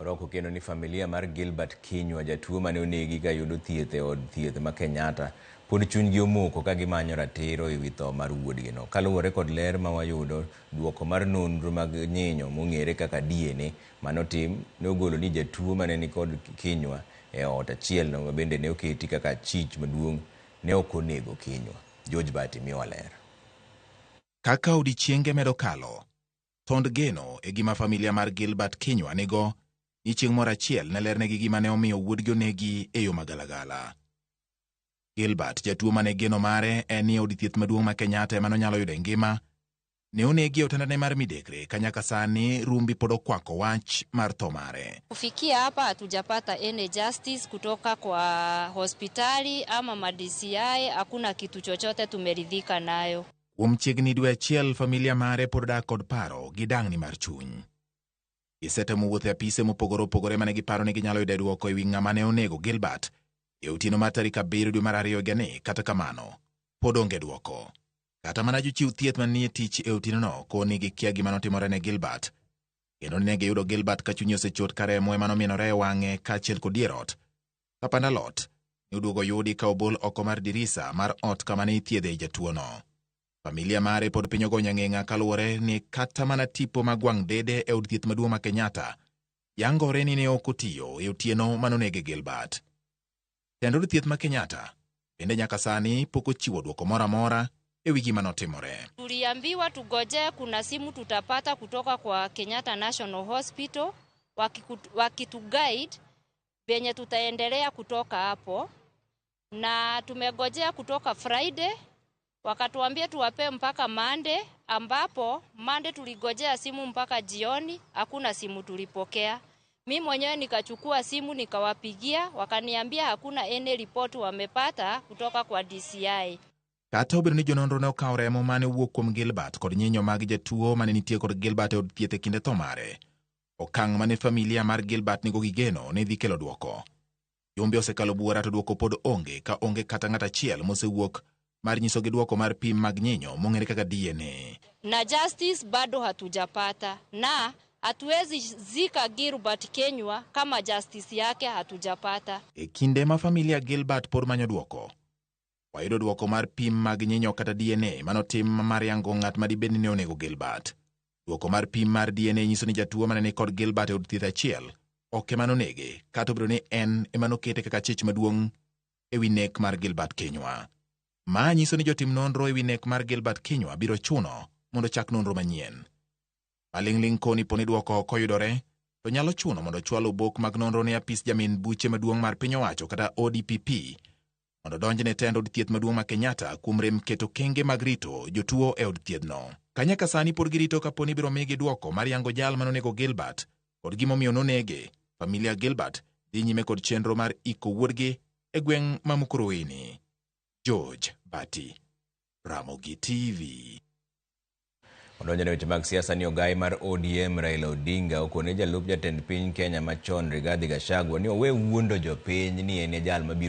Oroko kendo ni familia mar Gilbert Kinyua, jatuo mane onegi ka yudo thieth e od thieth ma Kenyatta, pod chunygi omoko ka gimanyo ratiro ewi tho mar wuodgino. Kaluwore kod ler ma wayudo, duoko mar nonro mag nyinyo mong'ere kaka DNA manotim ne ogolo ni jatuo mane nikod Kinyua e ot achielno ma bende ne oketi kaka achich maduong' ne ok onego Kinyua. George Bati miyowa ler. Kaka odiechienge medo kalo, tond geno e gima familia mar Gilbert Kinyua nigo ni chieng' moro achiel ne lernegi gima ne omiyo wuodgi onegi e yo magalagala. Gilbert, jatuo mane geno mare en ni e od thieth maduong' ma Kenyatta ema nonyalo yude ngima, ne onegi e otandane mar midekre ka nyaka sani rumbi pod okwako wach mar tho mare. Kufikia hapa hatujapata any justice kutoka kwa hospitali ama ma DCI, hakuna kitu chochote tumeridhika nayo. Kuom chiegni dwe achiel, familia mare pod dak kod paro gi dang'ni mar chuny. Gisetemo wuotho e apise mopogore opogore mane giparo ni ginyalo yude dwoko ewi ng'ama ne onego Gilbert e otieno mar tarik 7 dwe mar 2 higani, kata kamano pod onge dwoko. Kata mana jochiw thieth manie tich e otienono koni gikia gima notimore ne Gilbert, kendo ne giyudo Gilbert ka chunye osechot ka remo ema nomienore e wang'e kaachiel kod dier ot. Ka pand alot ne oduogo yudi ka obol oko mar dirisa mar ot kama ne ithiedhe jatuono. Familia mare pod piny ogonyo ang'eng'a kaluwore ni kata mana tipo mag wang' dede e od thieth maduong' ma Kenyatta yangore ni ne ok otiyo e otieno manonege Gilbert. Tend od thieth ma Kenyatta bende nyaka sani pok ochiwo dwoko moro amora ewi gima notimore. Tuliambiwa tugoje, kuna simu tutapata kutoka kwa Kenyatta National Hospital wakituguide venye tutaendelea kutoka hapo, na tumegojea kutoka Friday wakatuambia tuwape mpaka Monday, ambapo Monday tuligojea simu mpaka jioni, hakuna simu tulipokea. Mi mwenyewe nikachukua simu nikawapigia, wakaniambia hakuna any report wamepata kutoka kwa DCI. Kata obedo ni jononro ne okawo remo mane owuok kuom Gilbert kod nyinyo mag jatuo mane nitie kod Gilbert e od thieth e kinde tho mare, okang' mane familia mar Gilbert nigo gi geno ne dhi kelo dwoko. Jumbe osekalo buora to dwoko pod onge ka onge kata ng'at achiel mosewuok mar nyisogi dwoko mar pim mag nyinyo mong'ere kaka DNA. Na justice bado hatujapata, na hatuwezi zika Gilbert Kinyua kama justice yake hatujapata. E kinde ma familia Gilbert pod manyo dwoko, wayudo dwoko mar pim mag nyinyo kata DNA manotim mar yango ng'at madibed ni ne onego Gilbert. Dwoko mar pim mar DNA nyiso ni jatuo mane ni kod Gilbert e od thieth achiel ok ema nonege, kata obedo ni en ema nokete kaka chich maduong' ewi nek mar Gilbert Kinyua. Ma nyiso ni jotim nonro ewi nek mar Gilbert Kinyua biro chuno mondo chak nonro manyien. Maling'ling' koni poni dwoko ok oyudore, to nyalo chuno mondo chwal obok mag nonro ne apis jamin buche maduong' mar piny owacho kata ODPP mondo donj ne tend od thieth maduong' ma Kenyatta kuom rem keto kenge mag rito jotuo e od thiethno. Ka nyaka sani pod girito kapo ni ibiro migi dwoko mar yango jal manonego Gilbert kod gimomiyo nonege, familia Gilbert dhi nyime kod chenro mar iko wuodgi e gweng' ma Mukurweini. George Bati, Ramogi TV. Odonjo ne weche mag siasa ni ogai mar ODM Raila Odinga okone jalup jatend piny Kenya machon Rigathi Gachagua ni owe wuondo jopiny ni en e jal mabiro